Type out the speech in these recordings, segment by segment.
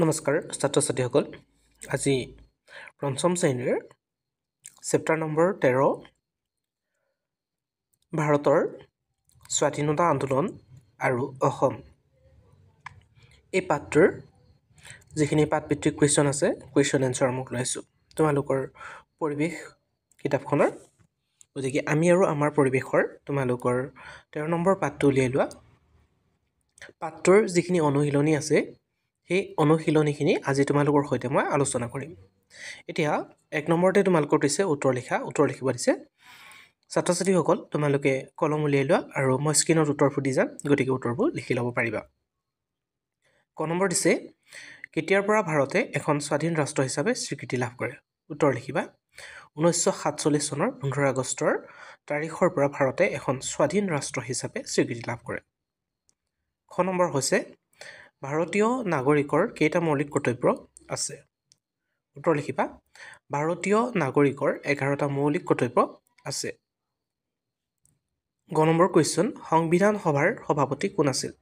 নমস্কাৰ ছাত্ৰ ছাত্ৰীসকল, আজি পঞ্চম শ্ৰেণীৰ চেপ্টাৰ নম্বৰ 13 ভাৰতৰ স্বাধীনতা আন্দোলন আৰু অসম এই পাঠটোৰ যিখিনি পাঠভিত্তিক কুৱেশ্যন আছে, কুৱেশ্যন এনচাৰ মোক লৈছোঁ তোমালোকৰ পৰিৱেশ কিতাপখনৰ। গতিকে আমি আৰু আমাৰ পৰিৱেশৰ তোমালোকৰ 13 নম্বৰ পাঠটো উলিয়াই লোৱা। পাঠটোৰ যিখিনি অনুশীলনী আছে সেই অনুশীলনীখিনি আজি তোমালোকৰ সৈতে মই আলোচনা কৰিম। এতিয়া 1 নম্বৰতে তোমালোকৰ দিছে উত্তৰ লিখা, উত্তৰ লিখিব দিছে। ছাত্ৰ ছাত্ৰীসকল তোমালোকে কলম উলিয়াই লোৱা আৰু মই স্ক্ৰীণত উত্তৰবোৰ দি যাম, গতিকে উত্তৰবোৰ লিখি ল'ব পাৰিবা। ক নম্বৰ দিছে কেতিয়াৰ পৰা ভাৰতে এখন স্বাধীন ৰাষ্ট্ৰ হিচাপে স্বীকৃতি লাভ কৰে? উত্তৰ লিখিবা 1947 চনৰ 15 আগষ্টৰ তাৰিখৰ পৰা ভাৰতে এখন স্বাধীন ৰাষ্ট্ৰ হিচাপে স্বীকৃতি লাভ কৰে। খ নম্বৰ হৈছে ভাৰতীয় নাগৰিকৰ কেইটা মৌলিক কৰ্তব্য আছে? উত্তৰ লিখিবা ভাৰতীয় নাগৰিকৰ 11টা মৌলিক কৰ্তব্য আছে। গ নম্বৰ কুৱেশ্যন, সংবিধান সভাৰ সভাপতি কোন আছিল?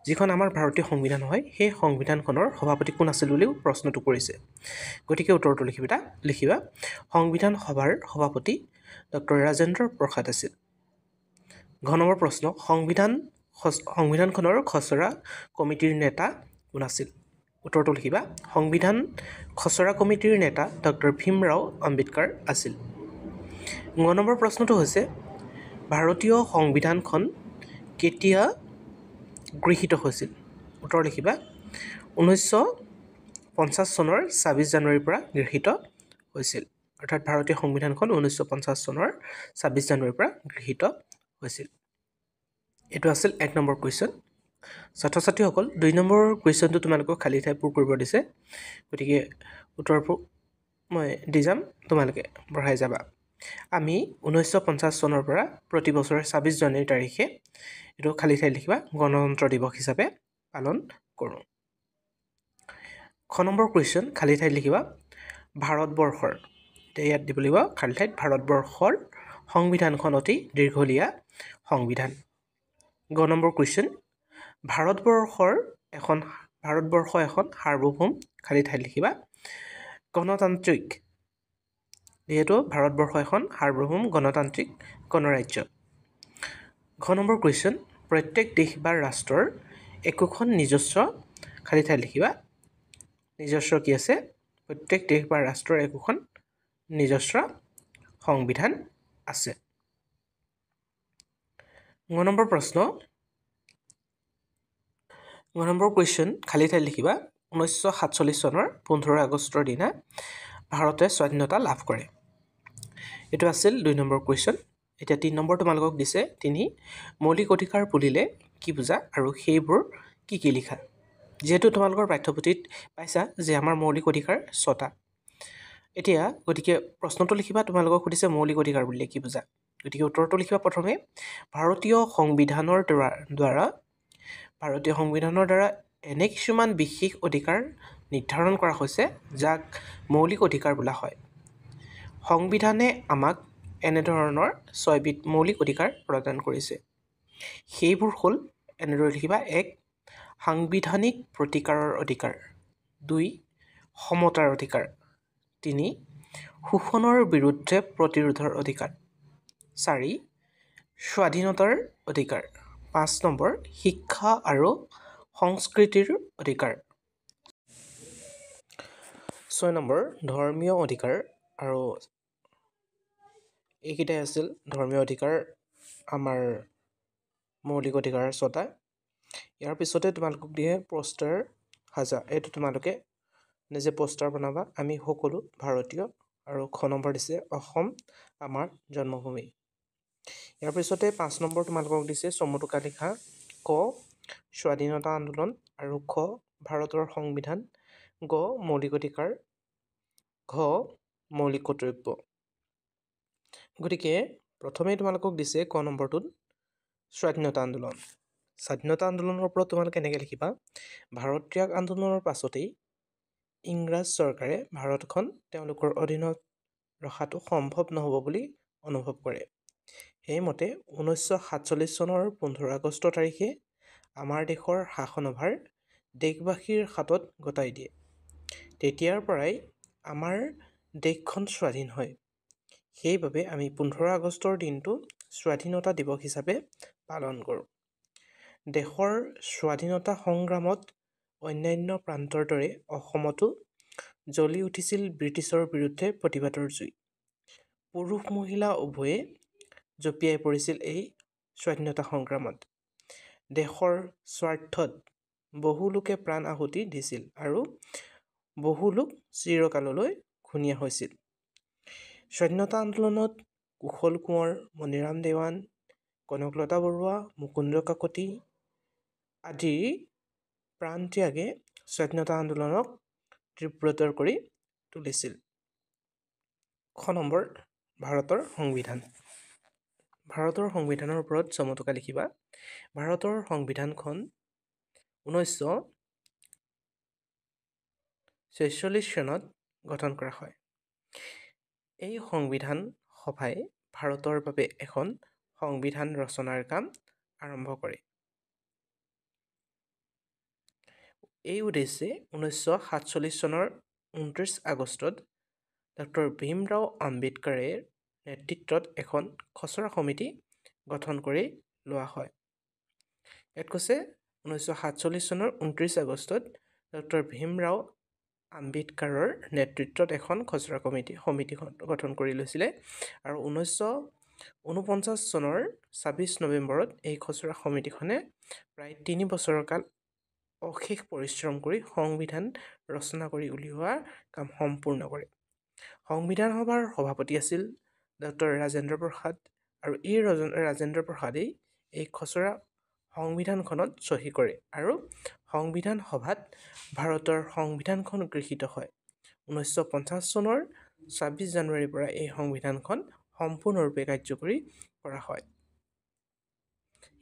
যিখন আমাৰ ভাৰতীয় সংবিধান হয় সেই সংবিধানখনৰ সভাপতি কোন আছিল বুলিও প্ৰশ্নটো কৰিছে। গতিকে উত্তৰটো লিখিবা সংবিধান সভাৰ সভাপতি ডক্টৰ ৰাজেন্দ্ৰ প্ৰসাদ আছিল। ঘ নম্বৰ প্ৰশ্ন, সংবিধানখনৰ খচৰা কমিটিৰ নেতা কোন আছিল? উত্তৰটো লিখিবা সংবিধান খচৰা কমিটিৰ নেতা ডক্টৰ ভীমৰাও আম্বেদকাৰ আছিল। ন নম্বৰ প্ৰশ্নটো হৈছে ভাৰতীয় সংবিধানখন কেতিয়া গৃহীত হৈছিল? উত্তৰ লিখিবা 1950 চনৰ 26 জানুৱাৰীৰ পৰা গৃহীত হৈছিল। অৰ্থাৎ ভাৰতীয় সংবিধানখন 1950 চনৰ 26 জানুৱাৰীৰ পৰা গৃহীত হৈছিল। এইটো আছিল 1 নম্বৰ কুৱেশ্যন। ছাত্ৰ ছাত্ৰীসকল 2 নম্বৰ কুৱেশ্যনটো তোমালোকক খালী ঠাই পূৰ কৰিব দিছে, গতিকে উত্তৰবোৰ মই দি যাম, তোমালোকে বঢ়াই যাবা। আমি 1950 চনৰ পৰা প্ৰতি বছৰে 26 জানুৱাৰী তাৰিখে এইটো খালী ঠাই লিখিবা গণতন্ত্ৰ দিৱস হিচাপে পালন কৰোঁ। খ নম্বৰ কুৱেশ্যন, খালী ঠাইত লিখিবা ভাৰতবৰ্ষৰ, এতিয়া ইয়াত দিব লাগিব খালী ঠাইত ভাৰতবৰ্ষৰ সংবিধানখন অতি দীঘলীয়া সংবিধান। গ নম্বৰ কুৱেশ্যন, ভাৰতবৰ্ষ এখন সাৰ্বভৌম খালী ঠাইত লিখিবা গণতান্ত্ৰিক, যিহেতু ভাৰতবৰ্ষ এখন সাৰ্বভৌম গণতান্ত্ৰিক গণৰাজ্য। ঘ নম্বৰ কুৱেশ্যন, প্ৰত্যেক দেশ বা ৰাষ্ট্ৰৰ একোখন নিজস্ব খালী ঠাইত লিখিবা নিজস্ব কি আছে? প্ৰত্যেক দেশ বা ৰাষ্ট্ৰৰ একোখন নিজস্ব সংবিধান আছে। ন নম্বৰ প্ৰশ্ন, ন নম্বৰ কুৱেশ্যন, খালী ঠাইত লিখিবা 1947 চনৰ 15 আগষ্টৰ দিনা ভাৰতে স্বাধীনতা লাভ কৰে। এইটো আছিল 2 নম্বৰ কুৱেশ্যন। এতিয়া 3 নম্বৰ তোমালোকক দিছে 3 মৌলিক অধিকাৰ বুলিলে কি বুজা আৰু সেইবোৰ কি কি লিখা। যিহেতু তোমালোকৰ পাঠ্যপুথিত পাইছা যে আমাৰ মৌলিক অধিকাৰ 6টা। এতিয়া গতিকে প্ৰশ্নটো লিখিবা, তোমালোকক সুধিছে মৌলিক অধিকাৰ বুলিলে কি বুজা, গতিকে উত্তৰটো লিখিবা প্ৰথমে ভাৰতীয় সংবিধানৰ দ্বাৰা এনে কিছুমান বিশেষ অধিকাৰ নিৰ্ধাৰণ কৰা হৈছে যাক মৌলিক অধিকাৰ বোলা হয়। সংবিধানে আমাক এনেধৰণৰ 6বিধ মৌলিক অধিকাৰ প্ৰদান কৰিছে। সেইবোৰ হ'ল এনেদৰে লিখিবা 1 সাংবিধানিক প্ৰতিকাৰৰ অধিকাৰ, 2 সমতাৰ অধিকাৰ, 3 শোষণৰ বিৰুদ্ধে প্ৰতিৰোধৰ অধিকাৰ, 4 স্বাধীনতাৰ অধিকাৰ, 5 নম্বৰ শিক্ষা আৰু সংস্কৃতিৰ অধিকাৰ, 6 নম্বৰ ধৰ্মীয় অধিকাৰ। আৰু এইকেইটাই আছিল ধৰ্মীয় অধিকাৰ, আমাৰ মৌলিক অধিকাৰ 6টা। ইয়াৰ পিছতে তোমালোকক দিয়ে পোষ্টাৰ সাজা, এইটো তোমালোকে নিজে পোষ্টাৰ বনাবা, আমি সকলো ভাৰতীয়। আৰু খ নম্বৰ দিছে অসম আমাৰ জন্মভূমি। ইয়াৰ পিছতে 5 নম্বৰ তোমালোকক দিছে চমুটোকা লিখা, ক স্বাধীনতা আন্দোলন আৰু খ ভাৰতৰ সংবিধান, গ মৌলিক অধিকাৰ, ঘ মৌলিক কৰ্তব্য। গতিকে প্ৰথমে তোমালোকক দিছে ক নম্বৰটোত স্বাধীনতা আন্দোলন। স্বাধীনতা আন্দোলনৰ ওপৰত তোমালোকে এনেকৈ লিখিবা, ভাৰত ত্যাগ আন্দোলনৰ পাছতেই ইংৰাজ চৰকাৰে ভাৰতখন তেওঁলোকৰ অধীনত ৰখাটো সম্ভৱ নহ'ব বুলি অনুভৱ কৰে। সেইমতে 1947 চনৰ 15 আগষ্ট তাৰিখে আমাৰ দেশৰ শাসনভাৰ দেশবাসীৰ হাতত গতাই দিয়ে। তেতিয়াৰ পৰাই আমাৰ দেশখন স্বাধীন হয়। সেইবাবে আমি 15 আগষ্টৰ দিনটো স্বাধীনতা দিৱস হিচাপে পালন কৰোঁ। দেশৰ স্বাধীনতা সংগ্ৰামত অন্যান্য প্ৰান্তৰ দৰে অসমতো জ্বলি উঠিছিল ব্ৰিটিছৰ বিৰুদ্ধে প্ৰতিবাদৰ জুই। পুৰুষ মহিলা উভয়ে জঁপিয়াই পৰিছিল এই স্বাধীনতা সংগ্ৰামত। দেশৰ স্বাৰ্থত বহু লোকে প্ৰাণ আহুতি দিছিল আৰু বহু লোক চিৰকাললৈ ঘূণীয়া হৈছিল। স্বাধীনতা আন্দোলনত কুশল কোঁৱৰ, মণিৰাম দেৱান, কনকলতা বৰুৱা, মুকুন্দ কাকতি আদি প্ৰাণ ত্যাগে স্বাধীনতা আন্দোলনক তীব্ৰতৰ কৰি তুলিছিল। খ নম্বৰ, ভাৰতৰ সংবিধান। ভাৰতৰ সংবিধানৰ ওপৰত চমুটোকা লিখিবা। ভাৰতৰ সংবিধানখন 1946 চনত গঠন কৰা হয়। এই সংবিধান সভাই ভাৰতৰ বাবে এখন সংবিধান ৰচনাৰ কাম আৰম্ভ কৰে। এই উদ্দেশ্যে 1947 চনৰ 29 আগষ্টত ডক্টৰ ভীমৰাও আম্বেদকাৰৰ নেতৃত্বত এখন খচৰা সমিতি গঠন কৰি লোৱা হয়। ইয়াত কৈছে 1947 চনৰ 29 আগষ্টত ডক্টৰ ভীমৰাও আম্বেদকাৰৰ নেতৃত্বত এখন খচৰা সমিতি গঠন কৰি লৈছিলে আৰু 1949 চনৰ 26 নৱেম্বৰত এই খচৰা সমিতিখনে প্ৰায় 3 বছৰৰ কাল অশেষ পৰিশ্ৰম কৰি সংবিধান ৰচনা কৰি উলিওৱাৰ কাম সম্পূৰ্ণ কৰে। সংবিধান সভাৰ সভাপতি আছিল ডক্টৰ ৰাজেন্দ্ৰ প্ৰসাদ আৰু এই ৰাজেন্দ্ৰ প্ৰসাদেই এই খচৰা সংবিধানখনত চহী কৰে আৰু সংবিধান সভাত ভাৰতৰ সংবিধানখন গৃহীত হয়। 1950 চনৰ 26 জানুৱাৰীৰ পৰা এই সংবিধানখন সম্পূৰ্ণৰূপে কাৰ্যকৰী কৰা হয়।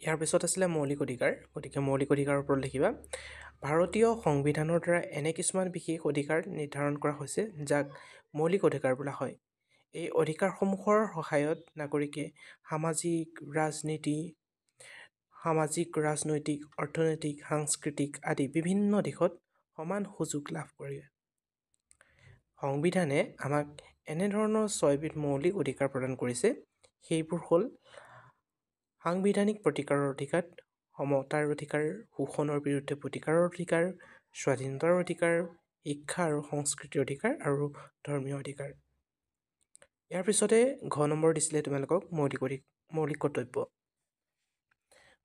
ইয়াৰ পিছত আছিলে মৌলিক অধিকাৰ। গতিকে মৌলিক অধিকাৰৰ ওপৰত লিখিবা। ভাৰতীয় সংবিধানৰ দ্বাৰা এনে কিছুমান বিশেষ অধিকাৰ নিৰ্ধাৰণ কৰা হৈছে যাক মৌলিক অধিকাৰ বোলা হয়। এই অধিকাৰসমূহৰ সহায়ত নাগৰিকে সামাজিক, ৰাজনৈতিক, অৰ্থনৈতিক, সাংস্কৃতিক আদি বিভিন্ন দিশত সমান সুযোগ লাভ কৰে। সংবিধানে আমাক এনেধৰণৰ 6বিধ মৌলিক অধিকাৰ প্ৰদান কৰিছে। সেইবোৰ হ'ল সাংবিধানিক প্ৰতিকাৰৰ অধিকাৰ, সমতাৰ অধিকাৰ, শোষণৰ বিৰুদ্ধে প্ৰতিকাৰৰ অধিকাৰ, স্বাধীনতাৰ অধিকাৰ, শিক্ষা আৰু সংস্কৃতিৰ অধিকাৰ আৰু ধৰ্মীয় অধিকাৰ। ইয়াৰ পিছতে ঘ নম্বৰ দিছিলে তোমালোকক মৌলিক কৰ্তব্য।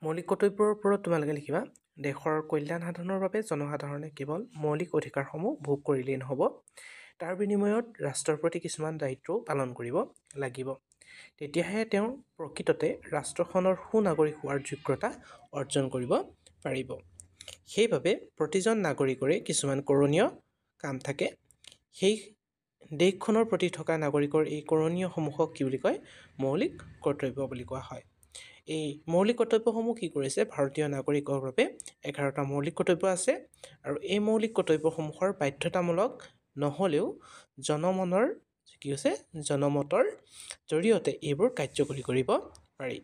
মৌলিক কৰ্তব্যৰ ওপৰত তোমালোকে লিখিবা, দেশৰ কল্যাণ সাধনৰ বাবে জনসাধাৰণে কেৱল মৌলিক অধিকাৰসমূহ ভোগ কৰিলেই নহ'ব, তাৰ বিনিময়ত ৰাষ্ট্ৰৰ প্ৰতি কিছুমান দায়িত্বও পালন কৰিব লাগিব। তেতিয়াহে তেওঁ প্ৰকৃততে ৰাষ্ট্ৰখনৰ সুনাগৰিক হোৱাৰ যোগ্যতা অৰ্জন কৰিব পাৰিব। সেইবাবে প্ৰতিজন নাগৰিকৰে কিছুমান কৰণীয় কাম থাকে। সেই দেশখনৰ প্ৰতি থকা নাগৰিকৰ এই কৰণীয়সমূহক কি বুলি কয়? মৌলিক কৰ্তব্য বুলি কোৱা হয়। এই মৌলিক কৰ্তব্যসমূহ কি কৰিছে? ভাৰতীয় নাগৰিকৰ বাবে 11টা মৌলিক কৰ্তব্য আছে আৰু এই মৌলিক কৰ্তব্যসমূহৰ বাধ্যতামূলক নহ'লেও জনমনৰ কি হৈছে জনমতৰ জৰিয়তে এইবোৰ কাৰ্যকৰী কৰিব পাৰি।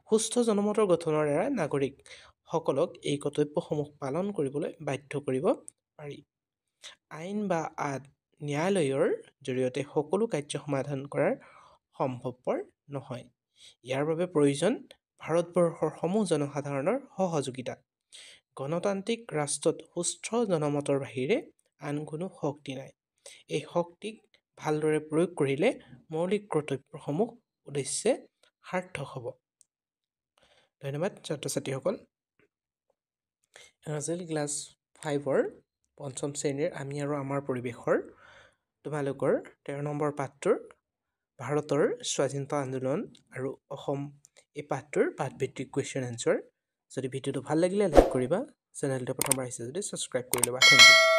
সুস্থ জনমতৰ গঠনৰ দ্বাৰা নাগৰিকসকলক এই কৰ্তব্যসমূহ পালন কৰিবলৈ বাধ্য কৰিব পাৰি। আইন বা ন্যায়ালয়ৰ জৰিয়তে সকলো কাৰ্য সমাধান কৰাৰ সম্ভৱপৰ নহয়। ইয়াৰ বাবে প্ৰয়োজন ভাৰতবৰ্ষৰ সমূহ জনসাধাৰণৰ সহযোগিতা। গণতান্ত্ৰিক ৰাষ্ট্ৰত সুস্থ জনমতৰ বাহিৰে আন কোনো শক্তি নাই। এই শক্তিক ভালদৰে প্ৰয়োগ কৰিলে মৌলিক কৰ্তব্যসমূহ উদ্দেশ্যে সাৰ্থক হ'ব। ধন্যবাদ ছাত্ৰ ছাত্ৰীসকল। আছিল ক্লাছ 5ৰ পঞ্চম শ্ৰেণীৰ আমি আৰু আমাৰ পৰিৱেশৰ তোমালোকৰ 13 নম্বৰ পাঠটোৰ ভাৰতৰ স্বাধীনতা আন্দোলন আৰু অসম এই পাঠটোৰ পাঠভিত্তিক কুৱেশ্যন এনচাৰ। যদি ভিডিঅ'টো ভাল লাগিলে লাইক কৰিবা, চেনেলটো প্ৰথমবাৰ আহিছে যদি ছাবস্ক্ৰাইব কৰি ল'বা। Thank you.